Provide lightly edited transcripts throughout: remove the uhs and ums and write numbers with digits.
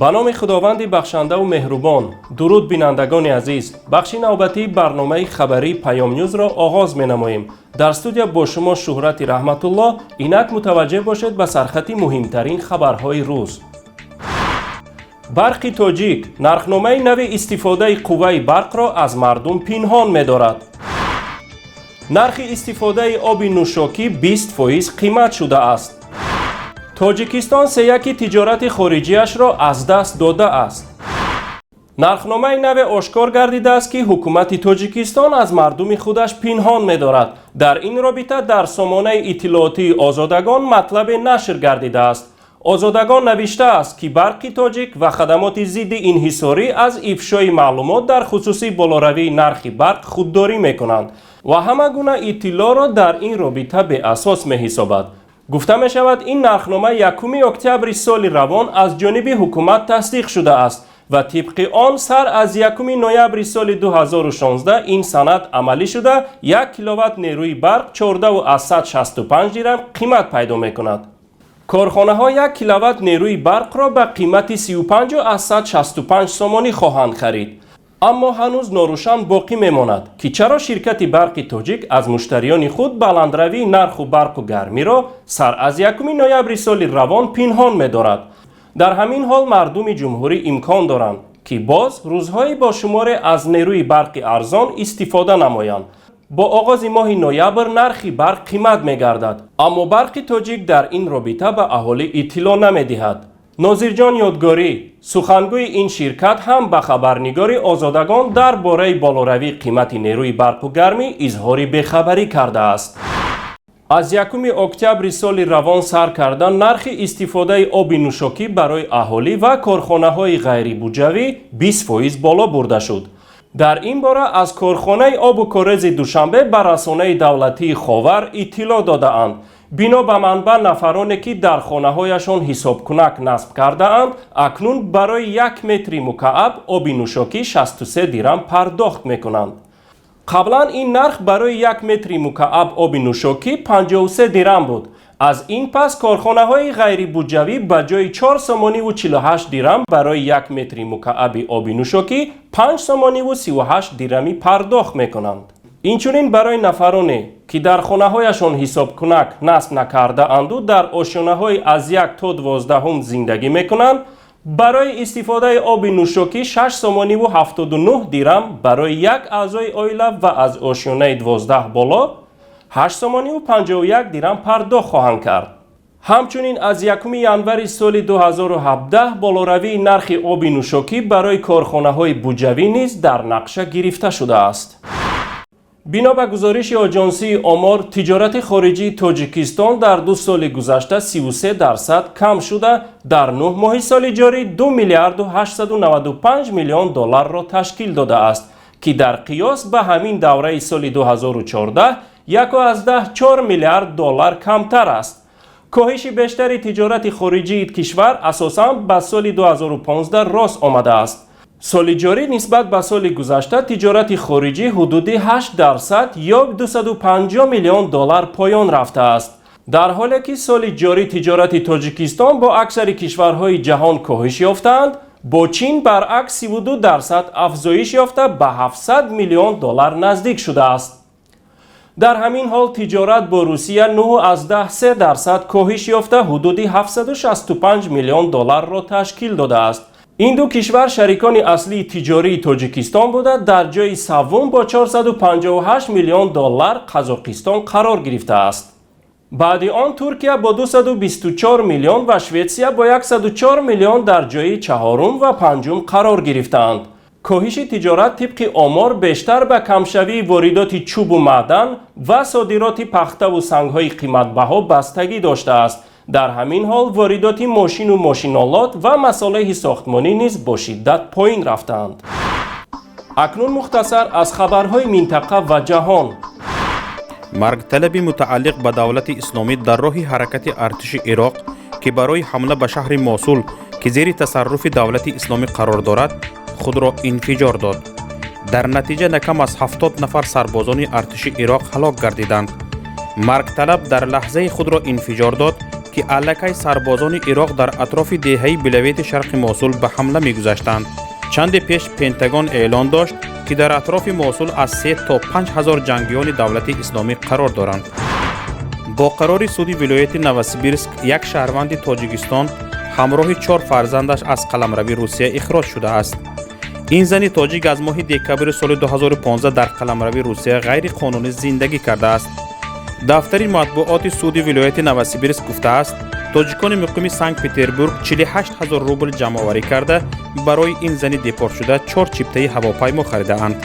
Ба номи Худованди бахшандаву меҳрубон. Дуруд, бинандагони азиз. Бахши навбатии барномаи хабарии Паёмнюзро оғоз менамоем. Дар студия бо шумо Шуҳрати Раҳматуллоҳ. Инак мутаваҷҷеҳ бошед ба сархати муҳимтарин хабарҳои рӯз. Барқи Тоҷик нархномаи нави истифодаи қувваи барқро аз мардум пинҳон медорад. Нархи истифодаи оби нӯшокӣ 20% қимат шудааст. Тоҷикистон сеяки тиҷорати хориҷиашро аз даст додааст. Нархномаи наве ошкор гардидааст, ки ҳукумати Тоҷикистон аз мардуми худаш пинҳон медорад. Дар ин робита дар сомонаи иттилоотии Озодагон матлабе нашр гардидааст. Озодагон навиштааст, ки Барқи Тоҷик ва хадамоти зидди инҳисорӣ аз ифшои маълумот дар хусуси болоравии нархи барқ худдорӣ мекунанд ва ҳама гуна иттилоъро дар ин робита беасос меҳисобад. Гуфта мешавад, ин нархнома 1 октябри соли равон аз ҷониби ҳукумат тасдиқ шудааст ва тибқи он сар аз 1 ноябри соли 2016 ин санад амалӣ шуда, 1 киловатт нерӯи барқ 14,65 дирам қимат пайдо мекунад. Корхонаҳо 1 киловатт нерӯи барқро ба қимати 35,65 сомонӣ хоҳанд харид. Аммо ҳанӯз норӯшан боқӣ мемонад, ки чаро ширкати Барқи Тоҷик аз муштариёни худ баландравии нарху барқу гармиро сар аз 1 ноябри соли равон пинҳон медорад. Дар ҳамин ҳол мардуми ҷумҳурӣ имкон доранд, ки боз рӯзҳое бо шуморе аз нерӯи барқи арзон истифода намоянд. Бо оғози моҳи ноябр нархи барқ қимат мегардад, аммо Барқи Тоҷик дар ин робита ба аҳолӣ иттилоъ намедиҳад. Нозирҷон Ёдгорӣ, сухангӯи ин ширкат, ҳам ба хабарнигори Озодагон дар бораи болоравии қимати нерӯи барқу гармӣ изҳори бехабарӣ кардааст. Аз 1 октябри соли равон сар карда нархи истифодаи оби нӯшокӣ барои аҳолӣ ва корхонаҳои ғайрибуҷавӣ 20% боло бурда шуд. Дар ин бора аз корхонаи обу корези Душанбе ба расонаи давлатии Ховар иттилоъ додаанд. Бино ба манбаъ, нафароне, ки дар хонаҳояшон ҳисобкунак насб кардаанд, акнун барои 1 метри мукааб оби нӯшокӣ 63 дирам пардохт мекунанд. Қаблан ин нарх барои 1 метри мукааб оби нӯшокӣ 53 дирам буд. Аз ин пас корхонаҳои ғайрибуҷавӣ ба ҷои 4 сомониву 48 дирам барои 1 метри мукааби оби нӯшокӣ 5 сомониву 38 дирамӣ пардохт мекунанд. Инчунин барои нафароне, ки дар хонаҳояшон ҳисобкунак насб накардаанду дар ошёнаҳои аз 1 то 12-ум зиндагӣ мекунанд, барои истифодаи оби нӯшокӣ 6 сомониву 79 дирам барои як аъзои оила ва аз ошёнаи 12 боло 8 сомониву 51 дирам пардохт хоҳанд кард. Ҳамчунин аз 1 январи соли 2017 болоравии нархи оби нӯшокӣ барои корхонаҳои буҷавӣ низ дар нақша гирифта шудааст. Бино ба гузориши оҷонсии Омор, тиҷорати хориҷии Тоҷикистон дар 2 соли гузашта 33% кам шуда, дар 9 моҳи соли ҷорӣ 2 миллиарду 895 миллион долларро ташкил додааст, ки дар қиёс ба ҳамин давраи соли 2014 1,4 миллиард доллар камтар аст. Коҳиши бештари тиҷорати хориҷии кишвар асосан ба соли 2015 рост омадааст. Соли ҷорӣ нисбат ба соли гузашта тиҷорати хориҷӣ ҳудуди 8% ё 250 миллион доллар поён рафтааст. Дар ҳоле ки соли ҷорӣ тиҷорати Тоҷикистон бо аксари кишварҳои ҷаҳон коҳиш ёфтаанд, бо Чин баръакс 32% афзоиш ёфта, ба 700 миллион доллар наздик шудааст. Дар ҳамин ҳол тиҷорат бо Русия 9,3% коҳиш ёфта, ҳудуди 765 миллион долларро ташкил додааст. Ин ду кишвар шарикони аслии тиҷории Тоҷикистон буда, дар ҷои саввум бо 458 миллион доллар Қазоқистон қарор гирифтааст. Баъди он Туркия бо 224 миллион ва Шветсия бо 104 миллион дар ҷои чаҳорум ва панҷум қарор гирифтаанд. Коҳиши тиҷорат тибқи омор бештар ба камшавии воридоти чӯбу маъдан ва содироти пахтаву сангҳои қиматбаҳо бастагӣ доштааст. Дар ҳамин ҳол воридоти мошину мошинолот ва масолеҳи сохтмонӣ низ бо шиддат поин рафтаанд. Акнун мухтасар аз хабарҳои минтақа ва ҷаҳон. Маргталаби мутааллиқ ба Давлати Исломӣ дар роҳи ҳаракати артиши Ироқ, ки барои ҳамла ба шаҳри Мосул, ки зери тасарруфи Давлати Исломӣ қарор дорад, худро инфиҷор дод. Дар натиҷа на кам аз 70 нафар сарбозони артиши Ироқ ҳалок гардиданд. Маргталаб дар лаҳзаи худро инфиҷор дод, ки ки аллакай сарбозони Ироқ дар атрофи деҳаи Билавети шарқи Мосул ба ҳамла мегузаштанд. Чанде пеш Пентагон эълон дошт, ки дар атрофи Мосул аз 3 то 5 ҳазор ҷангиёни Давлати Исломӣ қарор доранд. Бо қарори суди вилояти Новосибирск як шаҳрванди Тоҷикистон ҳамроҳи чор фарзандаш аз қаламрави Русия ихроҷ шудааст. Ин зани тоҷик аз моҳи декабри соли 2015 дар қаламрави Русия ғайриқонунӣ зиндагӣ кардааст. Дафтари матбуоти суди вилояти Новосибирск гуфтааст, тоҷикони муқими Санкт Петербург 48 ҳазор рубл ҷамъоварӣ карда, барои ин зани депортшуда чор чиптаи ҳавопаймо харидаанд.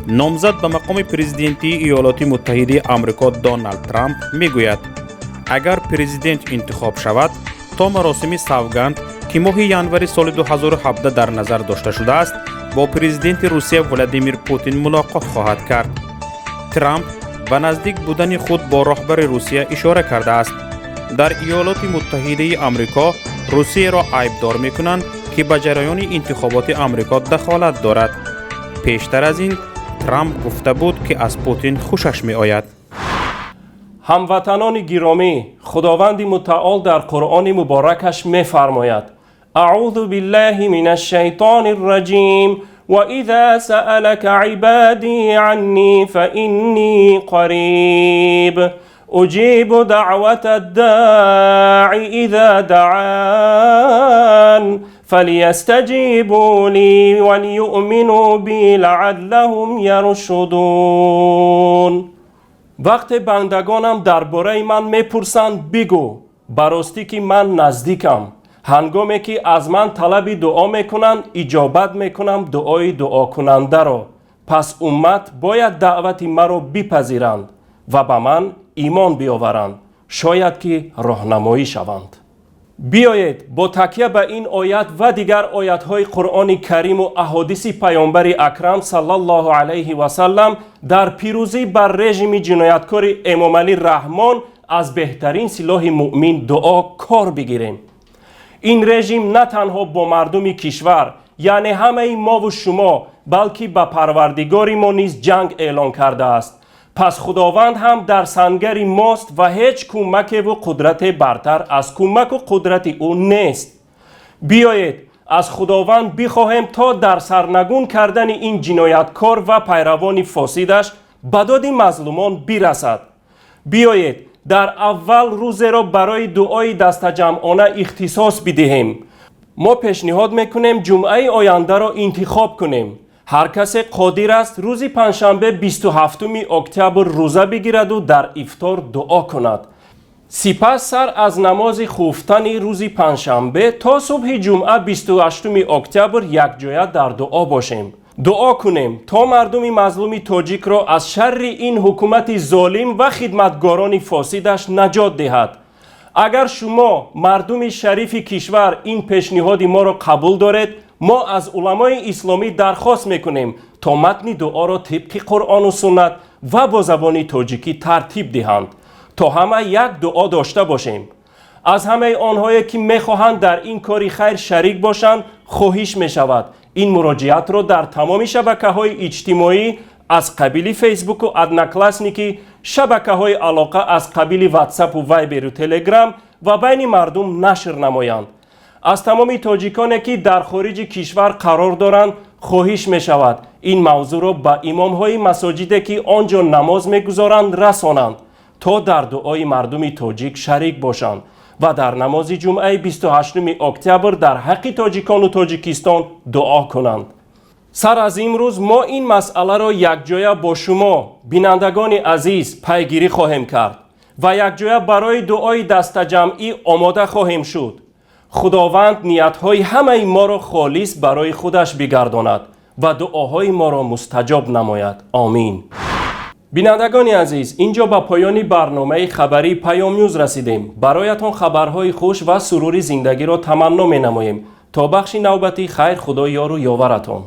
Номзад ба мақоми президентии Иёлоти Муттаҳидаи Амрико Доналд Трамп мегӯяд, агар президент интихоб шавад, то маросими савганд, ки моҳи январи соли 2017 дар назар дошта шудааст, бо президенти Русия Владимир Путин мулоқот хоҳад кард. Трамп ба наздик будани худ бо роҳбари Русия ишора кардааст. Дар Иёлоти Муттаҳидаи Амрико Русияро айбдор мекунанд, ки ба ҷараёни интихоботи Амрико дахолат дорад. Пештар аз ин Трамп гуфта буд, ки аз Путин хушаш меояд. Ҳамватанони гиромӣ, Худованди Мутаол дар Қуръони муборакаш мефармояд: أعوذ بالله من الشيطان الرجيم، وإذا سألك عبادي عني فإني قريب أجيب دعوة الداع إذا دعان فليستجيبوا لي وليؤمنوا بي لعلهم يرشدون. Вақте бандагонам дар бораи ман мепурсанд, бигӯ: ба ростӣ ки ман наздикам. Ҳангоме ки аз ман талаби дуо мекунанд, иҷобат мекунам дуои дуокунандаро. Пас уммат бояд даъвати маро бипазиранд ва ба ман имон биёваранд, шояд ки роҳнамоӣ шаванд. Биёед, бо такя ба ин оят ва дигар оятҳои Қуръони Кариму аҳодиси Паёмбари Акрам саллаллоҳу алайҳи васаллам дар пирӯзӣ бар режими ҷинояткори Эмомалӣ Раҳмон аз беҳтарин силоҳи муъмин, дуо, кор бигирем. Ин режим на танҳо бо мардуми кишвар, яъне ҳамаи мову шумо, балки ба Парвардигори мо низ ҷанг эълон кардааст. Пас Худованд ҳам дар сангари мост ва ҳеҷ кӯмакеву қудрате бартар аз кӯмаку қудрати ӯ нест. Биёед, аз Худованд бихоҳем, то дар сарнагун кардани ин ҷинояткор ва пайравони фосидаш ба доди мазлумон бирасад. Биёед, дар аввал рӯзеро барои дуои дастаҷамъона ихтисос бидиҳем. Мо пешниҳод мекунем, ҷумъаи ояндаро интихоб кунем. Ҳар касе қодир аст, рӯзи панҷшанбе, 27 октябр рӯза бигираду дар ифтор дуо кунад. Сипас сар аз намози хуфтани рӯзи панҷшанбе то субҳи ҷумъа, 28 октябр, якҷоя дар дуо бошем. Дуо кунем, то мардуми мазлуми тоҷикро аз шарри ин ҳукумати золим ва хидматгорони фосидаш наҷот диҳад. Агар шумо, мардуми шарифи кишвар, ин пешниҳоди моро қабул доред, мо аз уламои исломӣ дархост мекунем, то матни дуоро тибқи Қуръону суннат ва бо забони тоҷикӣ тартиб диҳанд, то ҳама як дуо дошта бошем. Аз ҳамаи онҳое ки мехоҳанд дар ин кори хайр шарик бошанд, хоҳиш мешавад, ин муроҷиатро дар тамоми шабакаҳои иҷтимоӣ аз қабили Фейсбуку Одноклассники, шабакаҳои алоқа аз қабили Ватсапу Вайберу Телеграм ва байни мардум нашр намоянд. Аз тамоми тоҷиконе ки дар хориҷи кишвар қарор доранд, хоҳиш мешавад, ин мавзӯъро ба имомҳои масоҷиде ки он ҷо намоз мегузоранд, расонанд, то дар дуои мардуми тоҷик шарик бошанд ва дар намози ҷумъаи 28 октябр дар ҳаққи тоҷикону Тоҷикистон дуо кунанд. Сар аз имрӯз мо ин масъаларо якҷоя бо шумо, бинандагони азиз, пайгирӣ хоҳем кард ва якҷоя барои дуои дастаҷамъӣ омода хоҳем шуд. Худованд ниятҳои ҳамаи моро холис барои худаш бигардонад ва дуоҳои моро мустаҷоб намояд. Омин. Бинандагони азиз, ин ҷо ба поёни барномаи хабарии Паёмнюз расидем. Бароятон хабарҳои хуш ва сурури зиндагиро таманно менамоем. То бахши навбатӣ хайр, Худо ёру ёваратон.